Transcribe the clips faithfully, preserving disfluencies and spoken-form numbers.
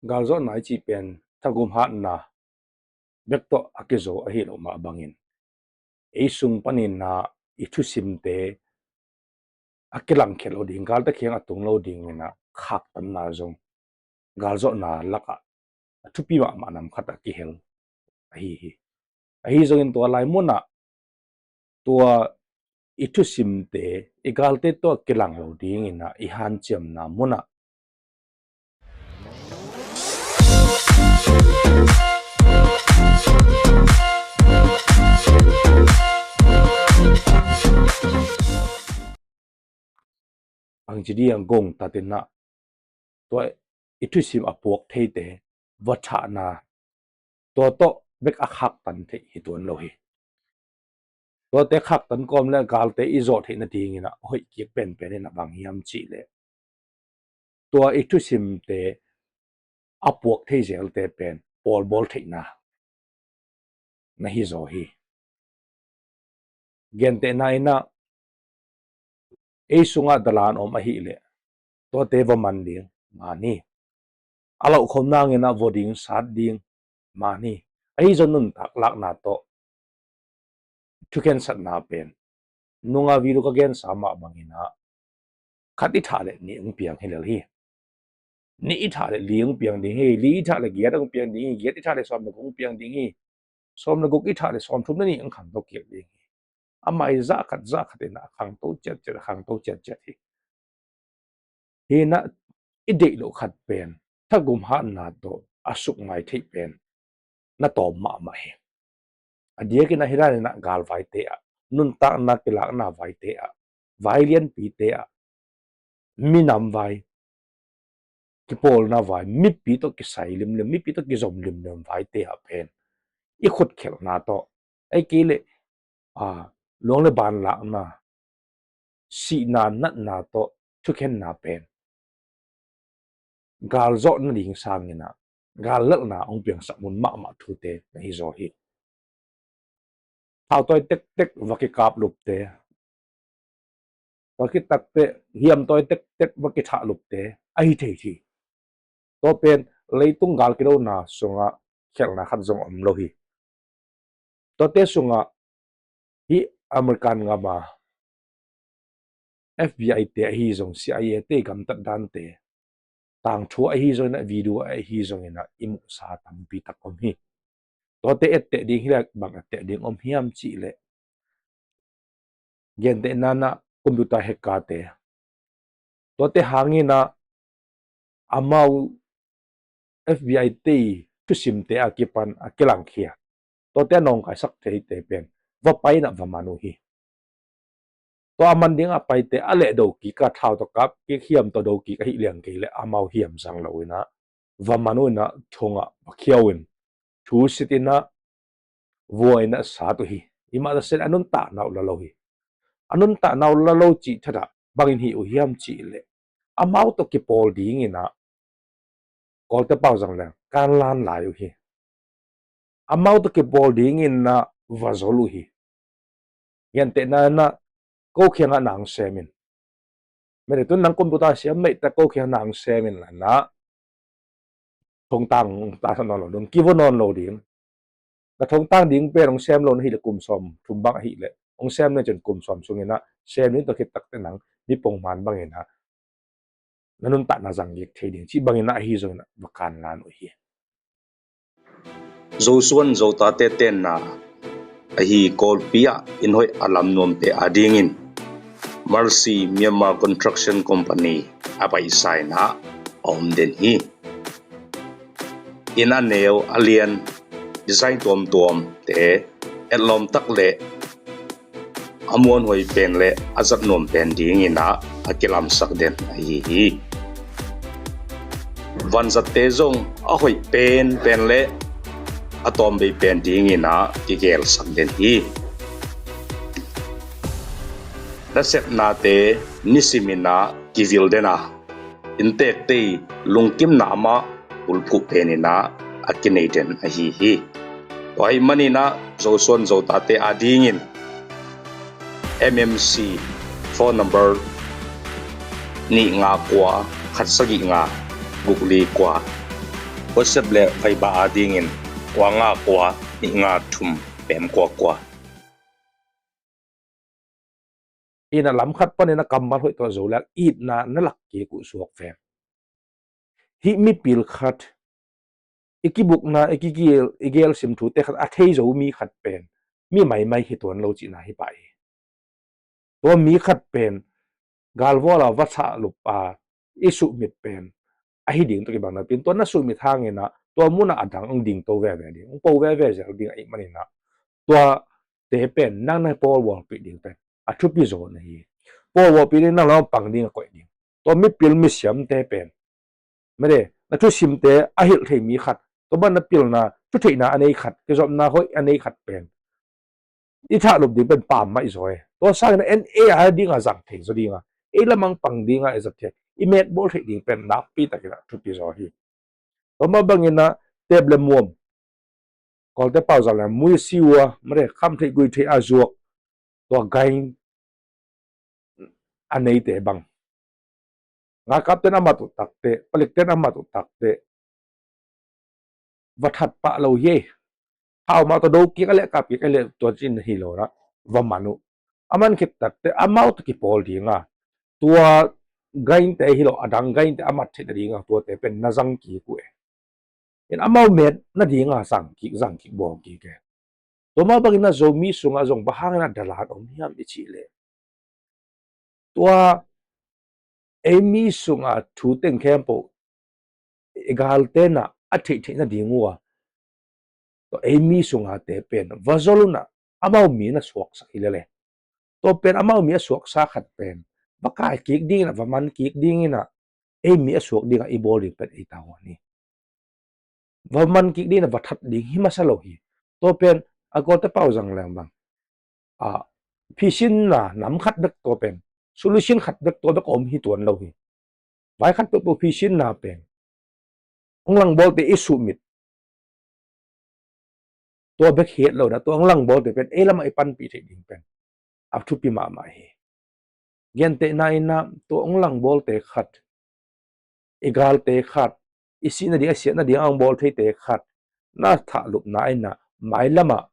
Galzawhna i cih pen thagum hatna bek tawh a kizo ahi lo mah bangin, ei sung panin ah i thusimte a kilangkhiat lo ding, galte kiang a tung lo dingin ah khaktanna zong galzawhna lakah a thupi mahmah nam khat a kihel ahi hi. Ahi zongin tua lai munah tua i thusimte i galte tawh kilang lo dingin ah i hanciamna munah ang ci ding ang gong tatin ah tua i thusim a puak theite va thahna tua tawh bek a khaktan theih hi tuan lo hi. Tuate khaktan kawm le galte i zawh theih nadingin ah hoih kik penpen in ah bang hiam cih leh tua i thusimte a puak thei zelte pen pawlbawl theihna na hi zaw hi. Gentehna in ah ei sungah dalan om ahih leh tuate va man ding man hi. A loh khom nangin ah vua ding sat ding man hi. Ahi zong nuntak lakna tawh thukhensatna pen nunga video ka gensa mah bangin ah khat i thah leh nih hong piang hi lel hi. Nih i thah leh li hong piang ding hi. Li i thah leh giat hong piang ding hi. Giat i thah leh sawm le guk hong piang ding hi. Sawm le guk i thah leh sawm thum le nih hong khangto kik ding hi. Amah i zah khat zah khat in ah a khangto ciatciat, a khangto ciatciat hi. Hi in ah i deih loh khat pen thagum hatna tawh a suk ngai theih pen na tawm mahmah hi. A diakin ah hi dan in ah galvaite ah, nuntakna kilakna vaite ah, vai lianpite ah, minam vai, kipawlna vai, mipi tawh kisai limlim, mipi tawh kizom limlim vaite ah pen i khutkhelhna tawh, ei kei leh a luang le ban lakna, sihna natna tawh thukhenna pen galzawh nading sangin ah gallelhna hong piangsak mun mahmah thute na hi zaw hi. Thautawi tektek va kikaplupte, tua khit takteh hiamtawi tektek va kithahlupte ahi thei hi. Tua pen leitung gal kidona sungah khelhna khat zong om lo hi. Tuate sungah hih American gama F B I te ahi zong, C I A te gamtat dante, tangthu ahi zongin ah, video ahi zongin ah i muhsa tampi tak om hi. Tuate etteh ding hi leh bang etteh ding om hiam cih leh, gentehna in ah computer hacker te, tuate hangin ah amau F B I te thusimte a kipan a kilangkhia, tuate a nawngkaisak theite pen va pai in ah va man uh hi. Tua a man ding a paite a leh do kik a, thau tawh kap kik, hiam tawh do kik ahih liang kei leh amau hiam zang lo in ah va man uh in ah thongah va khia uh in thu sit in ah vua in ah sat uh hi. Himah ta seh a nuntakna uh la lo hi. A nuntakna uh la lo cih thadah bangin hi uh hiam cih leh amau tawh kipawl dingin ah Kawlte pau zang leng kanlan lai uh hi. Amau tawh kipawl dingin ah va zol uh hi. Gentehna in ah ko kiangah na hong sem in. Mete tun nang computer siam meihta ko kiangah na hong sem in la na thongtang ta sa nawn lo ding, kivo nawn lo ding. Na thongtang ding pen hong sem lo na hih leh kum sawm thum bang ahih leh hong sem na cun kum sawm sungin ah sem ding, tua khit takteh nang mi pongman bangin ah na nuntakna zang gik thei ding cih bangin ah ahi zongin ah va kanlan uh hi. Zosuan Zotate tenna ahi Kawlpi ah inn hoih a lam nuamte adingin Mercy Myanmar Construction Company a paisa in ah a om den hi. Inn a neu a lian, design tuamtuamte, etlawm tak le a muanhuai pen le a zat nuam pen dingin ah a kilamsak den ahi hi. Vanzatte zong a hoih penpen le a tawmbei pen dingin ah kigelsak den hi. Nasepnate nisimin ah kivil den a, inntekte i lungkimna mah bulphuh penin ah a kinei den ahi hi. Tua ahih manin ah Zosuan Zotate adingin M M C phone number nih nga kua khat sagih nga guk li kua WhatsApp le Viber adingin kua nga kua nih nga thum pem kua kua. Ina lam khat panin a kammal hoih tawh zo lak itna na lak kik uh suak fem. Hih mipil khat i kibukna, i kigel, i gelsim thute khat a thei zo mi khat pen mi maimai hi tuan lo cihna hi pah hi. Tua mi khat pen galvual a va thahlup a i suhmit pen ahi ding tawh kibang napi-in tua na suhmit hangin ah tua munah a dang hong ding to veve ding, hong po veve zel ding ahih manin ah tuate pen nang na pawlvualpih ding pen a thupi zaw na hi. Pawlvualpih ding nang lam pang ding a koih ding. Tua mipil misiamte pen mede na thusimte a hilh thei mi khat, tua ban na pilna thutheihna a nei khat, kizopna hoih a nei khat pen i thahlup ding pen pam mah i zaw e. Tua sangin a en ei a dinga zang thei zaw dinga, ei lamang pang dinga i zat thei, i metbawl theih ding pen nakpi takin a thupi zaw hi. Tua mah bangin a tep le muam, Kawlte pau zang le mui siua mare kham theih gui theih a zuak tua gain a neite bang. Ngaikapten a mat uh takte, palikten a mat uh takte va that pah lo hi. Hau mah tawh do kik a leh kap kik a leh tua cin hi lo na va man uh. A man khit takte amau tawh kipawl dinga tua gainte hi lo a dang gainte a mat theih nadinga tuate pen na zang kik uh e. In amau met nadinga zang kik zang kik bawl kik e. Tua mah bangin a Zomi sungah zong bang hangin a dalat om hiam i cih leh tua ei mi sunga thu teng khempeuh i galte na a theih theih nading uh a tua ei mi sunga te pen va zol una amau mi na suaksak hi lele. Tua pen amau mi a suaksa khat pen va kai kik dingin a va man kik dingin a ei mi a suak dingah i bawl ding pen ei tahuan hi. Va man kik dingin a va that ding hi masa lo hi. Tua pen a Kawlte pau zang leng bang a phisinna nam khat bek tua pen solution khat bek tua bek a om hi tuan lo hi. Vai khat peuhpeuh phisinna pen hong langbawlte i suhmit tua bek hi et lo na tua hong langbawlte pen ei lamah i panpih theih ding pen a thupi mahmah hi. Gentehna in a tua hong langbawlte khat i galte khat i sihna ding a siatna ding a hong bawl theite khat na thahlupna in a mailamah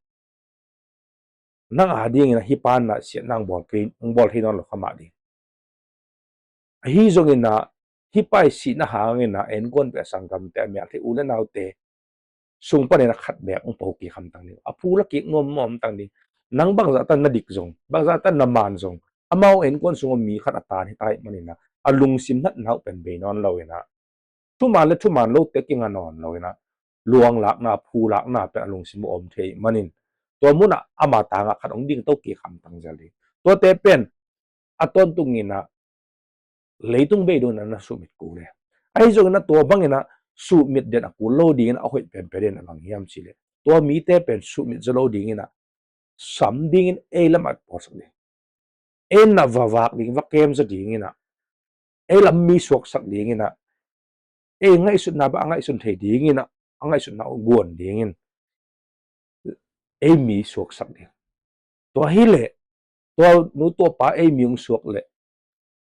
nang a dingin a hi pan na siatna hong bawl thei nawn lo kha mah ding. Ahi zongin a hi pai sihna hangin a enkuanpih a sanggamte a mial thei u le naute sung panin a khat bek hong po kik hamtang ding. A phu la kik nuam nuam hamtang ding. Nang bangzah tan na dik zong bangzah tan na man zong amau enkuan sung om mi khat a tan hi ta ahih manin a a lungsim natna uh pen bei nawn lo in a thuman le thuman lote kinga nawn lo in a luanglakna phulakna pen a lungsim uh om thei ahih manin tua munah ama tangah khat hong ding to kik hamtang zel ding. Tuate pen a tawntungin a leitung bei dongin a na suhmit kul e. Ahi zongin a tua bangin a suhmit den a kul lo dingin a hoih penpen den a bang hiam cih leh tua mite pen suhmit zaw lo dingin a sam dingin ei lamah pawlsak ding. Ei na va vak ding va kem zaw dingin a ei lam mi suaksak dingin a ei ngaihsutna bang a ngaihsun thei dingin a a ngaihsutna uh guan dingin ei mi suaksak ding. Tua hi leh tua nu tua pa ei mi hong suak leh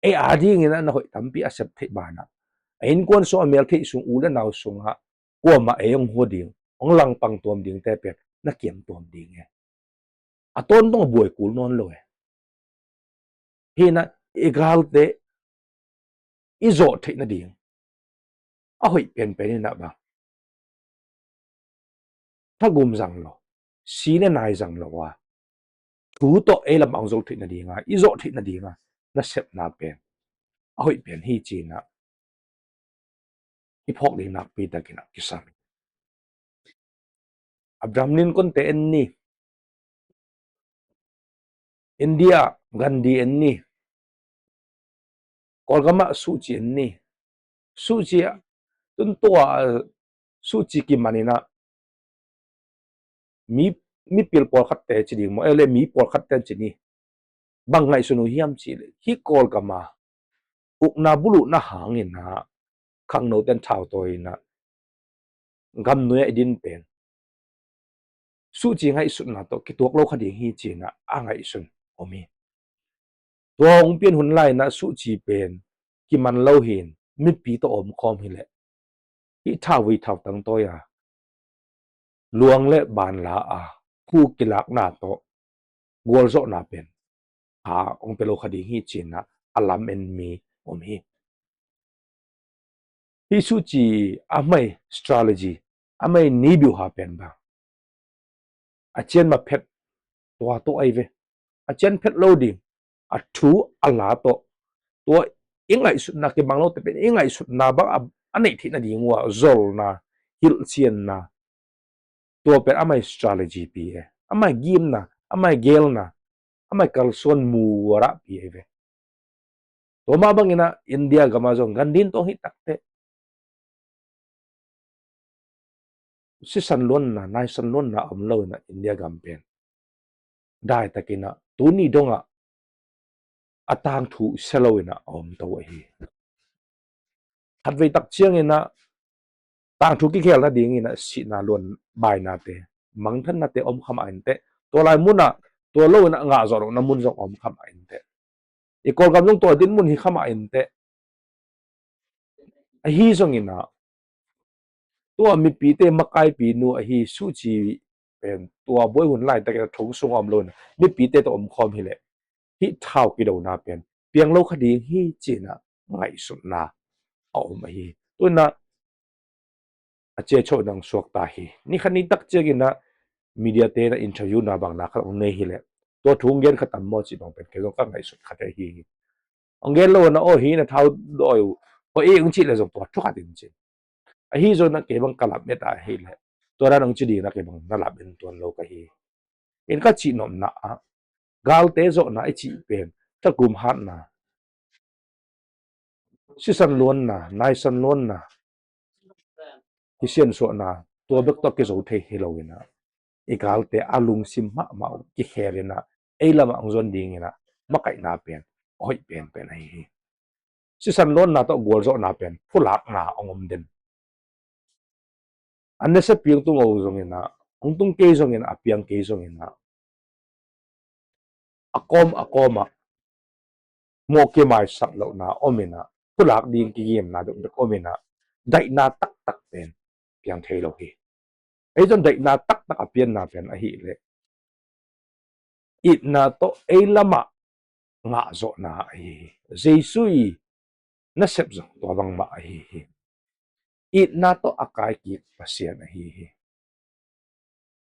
ei a dingin a na hoih tampi a sep theih banah a innkuan sung a mel theih sung u le nau sungah kuamah ei hong hua ding hong langpang tuam dingte pen na kiam tuam ding e. A tawntung a buai kul nawn lo e. Hi na i galte i zawh theih nading a hoih penpen in a bang thagum zang lo si le nai zang lo a thu tawh ei lam ang zol theih nadinga i zawh theih nadinga na sepna pen a hoih pen hi cina i phawk ding nakpi takin a kisam. Abraham Lincoln te en ni, India Gandhi en ni, Kawlgamah Suhci en ni. Suhci ah tuntua Suhci kimaninah mi mipil pawlkhatte ci ding maw, ele mi pawlkhatte ci ni. Bang ngaihsun uh hiam cihleh hih Kawlgama ukna buluhna hanginah khangnoten thautawi inah gamnuai-ah i din pen Suhci ngaihsutna tawh kituak lo kha ding hi cinah a ngaihsun om hi. Tua hong pian hun lainah Suhci pen kiman lo hin mipi tawh omkhawm hileh hih thauvui thautang tawi a, luang le banla a, khu kilakna tawh gualzawhna pen a hong pia lo kha ding hi ci-in ah a lam en mi om hi. Hih suci a mai strategy, a mai ni biuha pen bang a cian ma phet tua tawh ahi ve. A cian phet lo ding, a thu a la tawh, tua i ngaihsutna kibang lote pen i ngaihsutna bang a, a neih theih nading uh a zolna, hilhcianna, tua pen a mai strategy pi e, a mai gimna, a mai gelna, a mai kalsuan muarah pi ahi ve. Tua mah bangin ah India gam ah zong gan din tawh hih takteh sisan luanna, naisan luanna om lo in ah India gam pen daitakin ah tuni dong ah a tangthu sia lo in ah a om to ahi. Khatvei tak ciangin ah tangthu kikhel nadingin ah sihna luan bainate, mangthannate om kha mah inteh. Tua lai mun ah tua lo in ah ngah zawh lohna mun zong om kha mah inteh. I Kawlgam zong tua dinmun hi kha mah inteh. Ahi zongin ah tua mipite makaipinu ahi suci pen tua buai hun laitakin ah thong sung a om lo in ah mipite tawh omkhawm hileh hih thau kidona pen piang lo kha ding hi ci-in ah ngaihsutna a om ahi. Tu-in ah a ciacho nang suakta hi. Ni khat ni tak ciangin ah media te in ah interview na bang na khat hong nei hileh tua thu hong gen kha tam maw cih bang pen kei zong ka ngaihsut khat ahi hi. Hong gen lo na aw hi na thau dawi uh, hoi ei hong cih le zong tua thu khat in cin. Ahi zong na kei bang ka lam et a hileh tua dan hong ci ding na kei bang na lam en tuan lo ka hi. In ka cih nopna ah galte zawhna i cih pen takum hatna, sisan luanna, naisan luanna, kisiansuahna, tua bek tawh kizo thei hi lo in ah i galte a lungsim mahmah uh kikhel in ah ei lamah hong zuan dingin ah makaihna pen a hoih penpen ahi hi. Sisan luanna tawh gualzawhna pen phulakna hong om den. A nasiapi hong tung uh zongin ah, hong tung kei zongin ah, a piang kei zongin ah, a kawm a kawm ah mawh kimaisak lohna om in ah, phulak ding kigimna bekbek om in ah, daihna taktak pen piang thei lo hi. Ei zong daihna taktak a pianna pen ahileh itna tawh ei lamah ngahzawhna ahi hi. Jesu i nasep zong tua bangmah ahi hi. Itna tawh a kaikik Pasian ahi hi.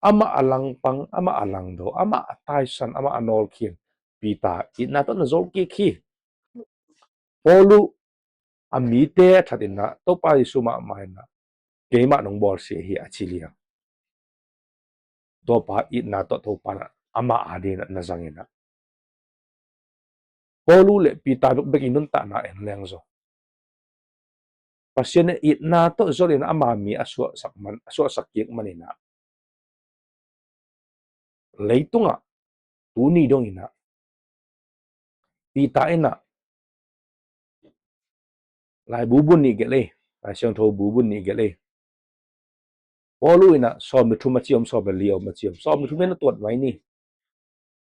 Amah a langpang, amah a langdo, amah a taisan, amah a nawlkhin Peter itna tawh na zolkik hi. Paul uh a mite a that in ah Topa Jesu mahmah in ah keimah nong bawlsia hi a ci liang. Topa itna tawh Topa in ah amah adingin ah na zang in ah Paul uh le Peter bekbek i nuntakna en leng zong Pasian in itna tawh zol in ah ama mi a suahsak man, a suahsak kik man in ah leitungah tuni dong in ah Peter in ah laibu bun nih gelh ei, Lai Siangtho bu bun nih gelh ei. Paul uh in ah sawm le thum a ci om, sawm le li a om a ci om, sawm le thum in ah tuat mai ni.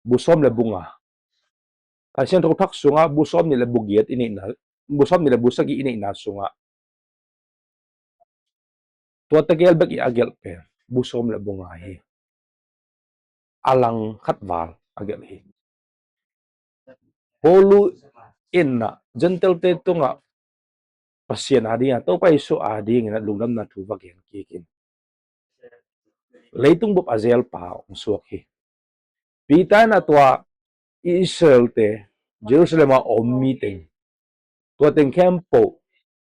Bu sawm le bu nga. Lai Siangtho thak sungah bu sawm nih le bu giat i neihna, bu sawm nih le bu sagih i neihna sungah tua tegel bek i a gelh pen bu sawm le bu nga hi. A lang khat val a gelh hi. Paul uh in ah Gentile-te tungah Pasian adingin ah, Topa Jesu adingin ah lungdamna thu va gen kik in leitung bup a zelpa hong suak hi. Peter in ah tua Israel-te, Jerusalem a om mi teng, tua teng khempeuh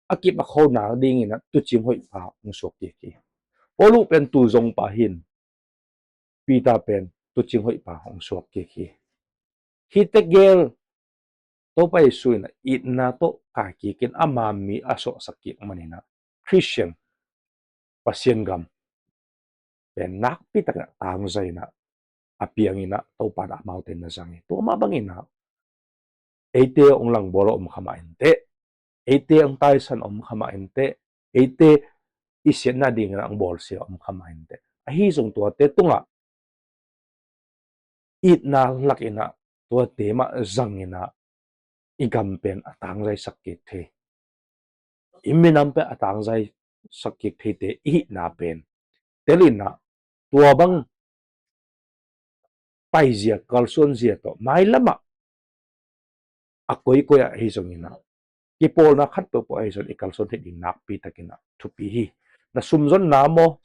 a kip a khona dingin ah tuucing hoihpa hong suak kik hi. Paul uh pen tuu zongpa hi in, Peter pen tuucing hoihpa hong suak kik hi. Hih tegel Topa Jesu in ah itna tawh kaikik in ama mi a suahsak kik man in ah Khristian, Pasian gam pen nakpi takin ah tangzai in ah a piang in ah Topa in ah amaute na zang hi. Tua mah bangin ah eite hong langbawl a om kha mah inteh, eite hong taisan a om kha mah inteh, eite i siatna dingin ah hong bawlsia a om kha mah inteh. Ahi zong tuate tungah itna lak in ah tuate mah zang in ah i gam pen a tangzaisak kik thei, i minam pen a tangzai sak kik theite i hihna pen tel in ah tua bang paizia kalsuanzia tawh mailamah a koikoi ah ahi zongin ah kipawlna khat peuhpeuh ahi zong i kalsuan theih ding nakpi takin ah thupi hi. Na sumzonna maw,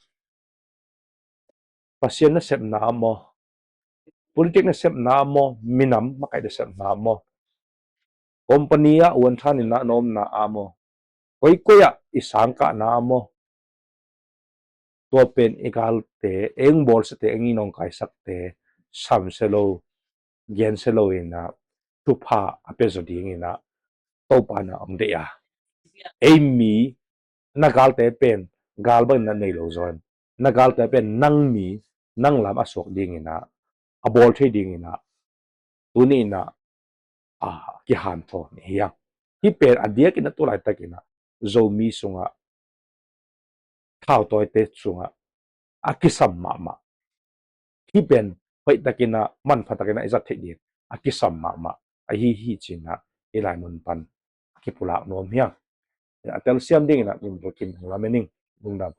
Pasian nasepna maw, politik nasepna maw, minam makaih nasepna maw, company ah uan thanin ah na omna ah maw, koikoi ah i sangkahna ah maw, tua pen i galte, eng bawlsiate, eng i nawngkaisakte samsia lo, gensia lo in ah thupha a pia zaw dingin ah Topa na om deih a, ei mi na galte pen gal bangin na nei lo zaw in, na galte pen nang mi, nang lam a suak dingin ah, a bawl thei dingin ah tuni in ah a kihanthawn hi hang. Hih pen a diakin ah tu laitakin ah Zomi sungah thautawite sungah a kisam mahmah. Hih pen hoihtakin ah manphatakin ah i zat theih ding a kisam mahmah ahi hi ci-in ah i laimun pan a kipulak nuam hi hang. A telsiam dingin ah min bukin lamening lungdam.